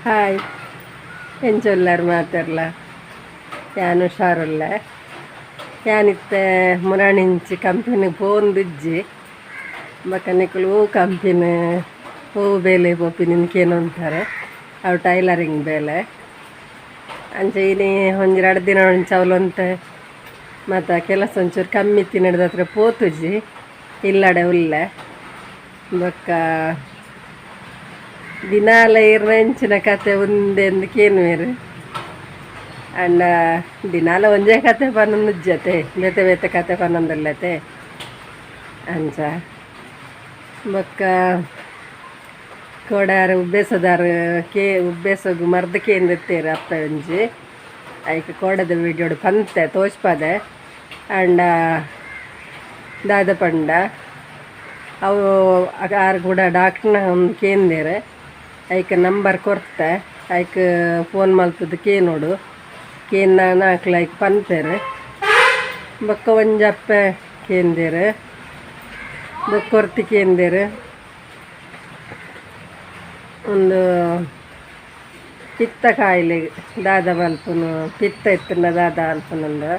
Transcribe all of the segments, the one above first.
Hi, ಎಂಚೊಲ್ಲಾರ್ ಮಾತೆರ್ಲ? ಯಾನ್ ಹುಷಾರುಲ್ಲೆ. ಯಾನಿತ್ತೆ ಮುರಾಣಿಂಚಿ company ಪೋಂದಿಜ್ಜಿ. ಬೊಕ ನಿಕುಲು ಓ ಕಂಪೆನಿ, ಓ ಬೇಲೆ ಪೋಪಿನಿ ಕೇನೊಂತಾರೆ. ಅವು ಟೈಲರಿಂಗ್ ಬೇಲೆ. ಅಂಚ ಇನಿ ಒಂಜಿ ರಡ್ಡ್ ದಿನ ಒಂಚ ಅವಲೊಂತೆ ಮಾತ ಕೆಲಸ ಒಂಚೂರು ಕಮ್ಮಿ ಇತ್ತಿನಡ್ದು ಪೋತುಜಿ, ಇಲ್ಲಡೆ ಉಲ್ಲೆ. ಬೊಕ್ಕ ದಿನಾಲ ಇರ್ನ ಎಂಚಿನ ಕತೆ ಉಂದೆಂದು ಕೇನುವೆರ್. ಅಂಡ ದಿನಾಲ ಒಂಜೇ ಕತೆ ಪನೊಂದುಜ್ಜತೆ, ಬೇತೆ ಬೇತೆ ಕತೆ ಪನೊಂದುಲ್ಲತೆ. ಅಂಚ ಬೊಕ್ಕ ಕೋಡಾರು ಉಬ್ಬೇಸದಾರು ಕೇ ಉಬ್ಬೇಸಗು ಮರ್ದ್ ಕೇಂದಿತ್ತೇರು ಅಪ್ಪೆ ಒಂಜಿ. ಐಕ್ ಕೋಡದ ವಿಡಿಯೋಡು ಪಂತೆ ತೋಜ್ಪದೆ. ಅಂಡ ದಾದ ಪಂಡ, ಅವು ಆರ್ ಕೂಡ ಡಾಕ್ಟ್ರನ ಒಂದು ಕೇಂದೇರು. ಐಕ್ ನಂಬರ್ ಕೊರ್ತೆ, ಐಕ್ ಫೋನ್ ಮಲ್ತದ್ದು ಕೇನೋಡು. ಕೇನ್ನ ಅಕ್ಲು ಐಕ್ ಪನ್ಪೆರ್. ಬೊಕ್ಕ ಒಂಜಿ ಅಪ್ಪೆ ಕೇಂದೇರು, ಬೊಕ್ಕೊರ್ತಿ ಕೇಂದೇರು. ಒಂದು ಪಿತ್ತ ಕಾಯಿಲೆ ದಾದ ಮಲ್ಪುನು, ಪಿತ್ತ ಇತ್ತುಂಡ ದಾದ ಮಲ್ಪುನಂದು.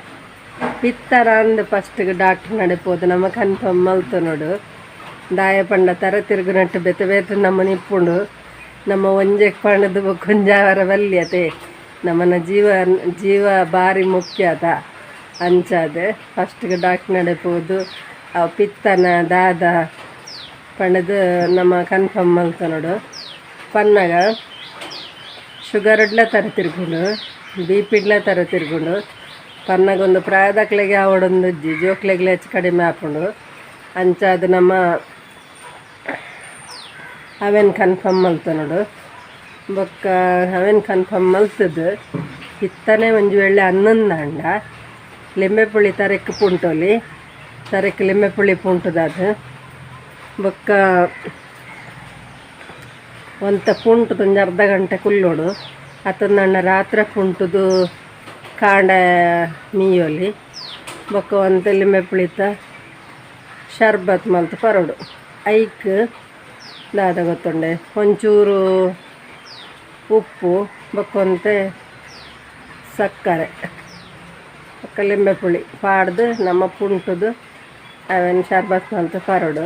ಪಿತ್ತರ ಅಂದ್ ಫಸ್ಟ್ಗೆ ಡಾಕ್ಟ್ರ್ ನಡೆ ಪೋದು ನಮ್ಮ ಕನ್ಫರ್ಮ್ ಮಲ್ತೊನೊಡು. ದಾಯ ಪಂಡ ತರ ತಿರುಗುನಟ್ಟು ಬೇತೆ ಬೇತೆ ನಮ್ಮನೆ ಇಪ್ಪುಂಡು. ನಮ್ಮ ಒಂಜೆಕ್ ಪಂಡದು ಬೊಕ್ಕ ಒಂಜಾವರ ಬಲ್ಲಿ ಅತೆ. ನಮ್ಮನ ಜೀವ ಜೀವ ಬಾರಿ ಮುಖ್ಯ ಅತ. ಅಂಚಾದ್ ಫಸ್ಟ್ಗೆ ಡಾಕ್ಟ್ರ್ ನಡೆ ಪೋದು ಅವು ಪಿತ್ತನ ದಾದ ಪಂಡದು ನಮ್ಮ ಕನ್ಫರ್ಮ್ ಮಲ್ತೊನೊಡು. ಪನ್ನಗ ಶುಗರ್ಡ್ಲ ತರ ತಿರ್ಗುಂಡು, ಬಿಪಿಡ್ಲ ತರ ತಿರ್ಗುಂಡು. ಪನ್ನಗ ಒಂದು ಪ್ರಾಯದಕ್ಲೆಗೆ ಆವಡೊಂದುಜ್ಜಿ, ಜೋಕ್ಲೆಗ್ಲ ಹೆಚ್ಚು ಕಡಿಮೆ ಆಪುಂಡು. ಅಂಚಾದ್ ನಮ್ಮ ಅವೆನ್ ಕನ್ಫರ್ಮ್ ಮಲ್ತೊನೊಡು. ಬೊಕ್ಕ ಅವೆನ್ ಕನ್ಫರ್ಮ್ ಮಲ್ತದ್ದು ಇತ್ತನೆ ಒಂಜಿ ವೇಳೆ ಅನ್ನಂದಾಂಡ ಲಿಂಬೆ ಪುಳಿ ತರೆಕ್ ಪುಂಟೊಲಿ, ತರೆಕ್ ಲಿಂಬೆ ಪುಳಿ ಪುಂಟುದಾದ್. ಬೊಕ್ಕ ಒಂತ ಪುಂಟುದು ಒಂಜಿ ಅರ್ಧ ಗಂಟೆ ಕುಲ್ಲೊಡು. ಅತ್ತಂದಂಡ ರಾತ್ರೆ ಪುಂಟುದು ಕಾಂಡೆ ಮೀಯೊಲಿ. ಬೊಕ್ಕ ಒಂತೆ ಲಿಂಬೆ ಪುಳಿತ ಶರ್ಬತ್ ಮಲ್ತ್ ಪರೊಡು. ಐಕ್ ದಾದ ಗೊತ್ತುಂಡೆ, ಒಂಚೂರು ಉಪ್ಪು, ಬೊಕ್ಕ ಒಂತೆ ಸಕ್ಕರೆ, ಬೊಕ್ಕ ಲಿಂಬೆ ಪುಳಿ ಪಾಡ್ದು ನಮ್ಮ ಪುಂಟುದು ಅವೆನ್ ಶರ್ಬತ್ ಮಲ್ತ್ ಪರೊಡು.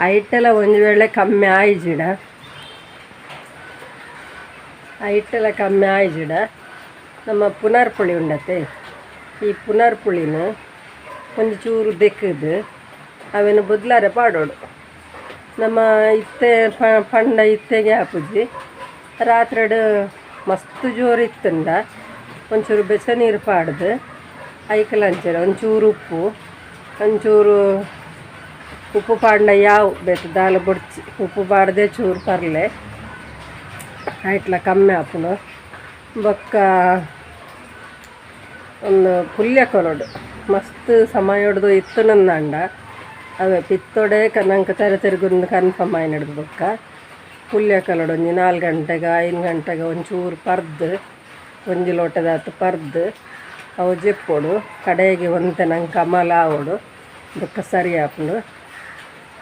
ಐಟೆಲ ಒಂಜಿ ವೇಳೆ ಕಮ್ಮಿ ಆಯಿಜಿಡ, ಐಟೆಲ ಕಮ್ಮಿ ಆಯಿಜಿಡ, ನಮ್ಮ ಪುನರ್ಪುಳಿ ಉಂಡತೆ, ಈ ಪುನರ್ಪುಳಿನ ಒಂಜಿ ಚೂರು ದೆಕ್ಕದು ಅವೆನ್ ಬುದ್ಲಾರೆ ಪಾಡೋಡು. ನಮ್ಮ ಇತ್ತೆ ಪಂಡ ಇತ್ತೆಗೆ ಆಪುಜಿ. ರಾತ್ರೆಡ್ ಮಸ್ತ್ ಜೋರು ಇತ್ತುಂಡ ಒಂಚೂರು ಬೆಚ್ಚ ನೀರು ಪಾಡ್ದು ಐಕಲ ಅಂಚನೆ ಒಂಚೂರು ಉಪ್ಪು, ಒಂಚೂರು ಉಪ್ಪು ಪಾಡ್ಂಡ ಯಾವು, ಬೇತೆ ದಾಲ ಬೊಡ್ಚಿ, ಉಪ್ಪು ಪಾಡ್ದೆ ಚೂರು ಪರ್ಲೆ. ಐಟ್ಲ ಕಮ್ಮಿ ಆಪುಂಡು. ಬೊಕ್ಕ ಒಂದು ಪುಲ್ಯ ಕೊರೊಡು. ಮಸ್ತ್ ಸಮಯೊಡ್ದು ಇತ್ತುನಂದಾಂಡ ಅವೇ ಪಿತ್ತೊಡೆ ನಂಕ್ ತರೆ ತಿರುಗುಂದು ಕನ್ಫರ್ಮ್ ಆಯಿನಡ್ದು ಬೊಕ್ಕ ಪುಲ್ಯ ಕಲೊಡು. ಒಂಜಿ 4 ಗಂಟೆಗೆ, 5 ಗಂಟೆಗೆ ಒಂಚೂರು ಪರ್ದು, ಒಂಜಿ ಲೋಟದಾತ್ ಪರ್ದು ಅವು ಜೆಪ್ಪೊಡು. ಕಡೆಗೆ ಒಂತೆ ನಂಗೆ ಕಮಲ ಆವೊಡು, ಬೊಕ್ಕ ಸರಿ ಆಪುಂಡು.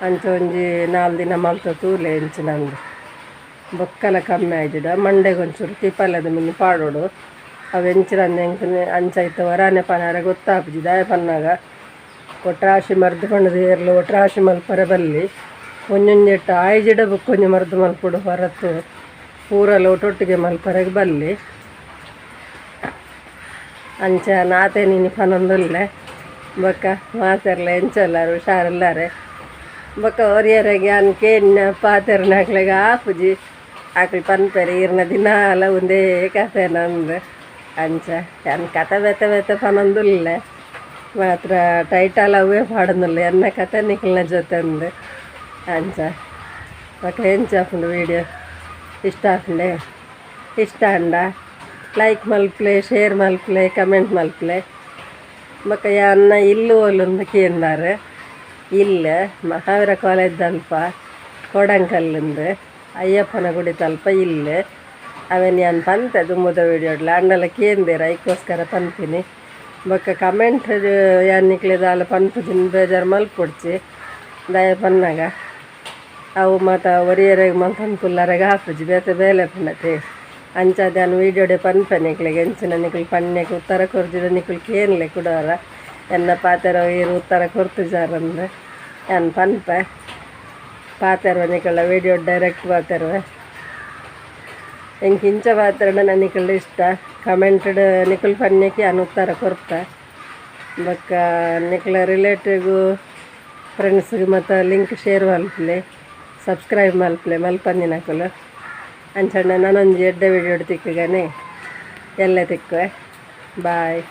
ಅಂಚ ಒಂಜಿ 4 ದಿನ ಮಲ್ತ ತೂಲೆ ಎಂಚಿನಂದು. ಬೊಕ್ಕಲ ಕಮ್ಮಿ ಆಯ್ಜಿಡ ಮಂಡೆಗೆ ಒಂಚೂರು ತಿಪಲದ ಮಿನಿ ಪಾಡೊಡು. ಅವು ಎಂಚಿನಂದು ಎಂಕ್ ಅಂಚ ಇತ್ತೆ ಒರಾನೆ ಪನಾರೆ ಗೊತ್ತಾಪುಜಿ. ದಾಯೆ ಪನ್ನಾಗ ಒಟ್ರಾಶಿ ಮರ್ದ್ ಪಂಡದು ಏರ್ಲ ಒಟ್ರಾಶಿ ಮಲ್ಪರೆ ಬಲ್ಲಿ. ಒಂಜೊಂಜೆಟ್ಟ ಆಯ್ಜಿಡ ಬೊಕ್ಕ ಒಂಜಿ ಮರ್ದ್ ಮಲ್ಪೊಡು ಹೊರತು ಪೂರಲ ಒಟ್ಟೊಟ್ಟಿಗೆ ಮಲ್ಪರೆಗ್ ಬಲ್ಲಿ. ಅಂಚ ನಾತೆ ನೀನಿ ಪನೊಂದುಲ್ಲೆ. ಬೊಕ್ಕ ಮಾತೆರ್ಲ ಎಂಚೊಲ್ಲಾರ್? ಹುಷಾರುಲ್ಲಾರೆ? ಬೊಕ್ಕ ಒರಿಯರೆಗೆ ಯಾನ್ ಕೇನ್ನ ಪಾತೆರ್ನಕ್ಲೆಗ್ ಆಪುಜಿ. ಅಕ್ಲು ಪನ್ಪೆರ್ ಈರ್ನ ದಿನಾಲ ಒಂದೇ ಕತೆ ನಂದು. ಅಂಚ ಯಾನ್ ಕತೆ ಬೇತೆ ಬೇತೆ ಪನೊಂದುಲ್ಲೆ ಮಾತ್ರ, ಟೈಟಲ್ ಅವೇ ಪಾಡೊಂದುಲ್ಲೆ, ಎನ್ನ ಕತೆ ನಿಕ್ಲ್ನ ಜೊತೆ ಅಂದ್. ಅಂಚ ಬೊಕ್ಕ ಎಂಚ ಆಪುಂಡು ವೀಡಿಯೋ? ಇಷ್ಟ ಆಪುಂಡೆ? ಇಷ್ಟ ಆಂಡ ಲೈಕ್ ಮಲ್ಪುಲೆ, ಶೇರ್ ಮಲ್ಪುಲೆ, ಕಮೆಂಟ್ ಮಲ್ಪುಲೆ. ಬೊಕ್ಕ ಯಾನ್ನ ಇಲ್ಲು ಓಲುಂದು ಕೇಂದಾರ್. ಇಲ್ಲು ಮಹಾವೀರ ಕಾಲೇಜ್ ದಲ್ಪ, ಕೊಡಂಕಲ್ಲುಂದು, ಅಯ್ಯಪ್ಪನ ಗುಡಿ ತಲ್ಪ ಇಲ್ಲು. ಅವೆನ್ ಯಾನ್ ಪಂತೆ ದುಂಬುದ ವೀಡಿಯೋಡ್ಲ. ಅಂಡಲ ಕೇಂದೇರ್, ಐಕೋಸ್ಕರ ಪನ್ಪಿನಿ. ಬೊಕ್ಕ ಕಮೆಂಟ್ ಯಾನ್ ನಿಕ್ಲೆ ದಾಲ ಪನ್ಪುಜಿಂದ್ ಬೇಜಾರು ಮಲ್ಪೊಡ್ಚಿ. ದಾಯೆ ಪನ್ನಗ ಅವು ಮಾತ ಒರಿಯರೆಗ್ ಮಲ್ತೊಂದು ಕುಲ್ಲರೆಗ್ ಆಪುಜಿ, ಬೇತೆ ಬೇಲೆ ಪುಂಡತೆ. ಅಂಚಾದ್ ಯಾನ್ ವೀಡಿಯೋಡೆ ಪನ್ಪೆ ನಿಕ್ಲೆಗ್ ಎಂಚಿನ ನಿಕುಲು ಪನ್ನೆಗ್ ಉತ್ತರ ಕೊರ್ಜಿಡ ನಿಕುಲು ಕೇನ್ಲೆ ಕುಡೋರ ಎನ್ನ ಪಾತೆರ ಈರ್ ಉತ್ತರ ಕೊರ್ತುಜಾರಂದ್ ಯಾನ್ ಪನ್ಪೆ. ಪಾತೆರ್ವೆ ನಿಕಲ್ನ ವೀಡಿಯೋ ಡೈರೆಕ್ಟ್ ಪಾತೆರ್ವೆ. ಎಂಕ್ ಇಂಚ ಪಾತೆರ್ಂಡ ನಿಕಲ್ಡ ಇಷ್ಟ. ಕಮೆಂಟ್ಡ್ ನಿಕುಲು ಪನ್ನೆಕ್ ಯಾನ್ ಉತ್ತರ ಕೊರ್ಪೆ. ಬೊಕ್ಕ ನಿಕ್ಲೆ ರಿಲೇಟಿವ್ ಫ್ರೆಂಡ್ಸ್ಗ್ ಮಾತ ಲಿಂಕ್ ಶೇರ್ ಮಲ್ಪುಲೆ, ಸಬ್ಸ್ಕ್ರೈಬ್ ಮಲ್ಪುಲೆ ಮಲ್ಪಂದಿನಕುಲು. ಅಂಚನೆ ನನೊಂಜಿ ಎಡ್ಡೆ ವೀಡಿಯೋಡ್ ತಿಕ್ಕುಗನೆ, ಎಲ್ಲೆ ತಿಕ್ಕುವೆ, ಬಾಯ್.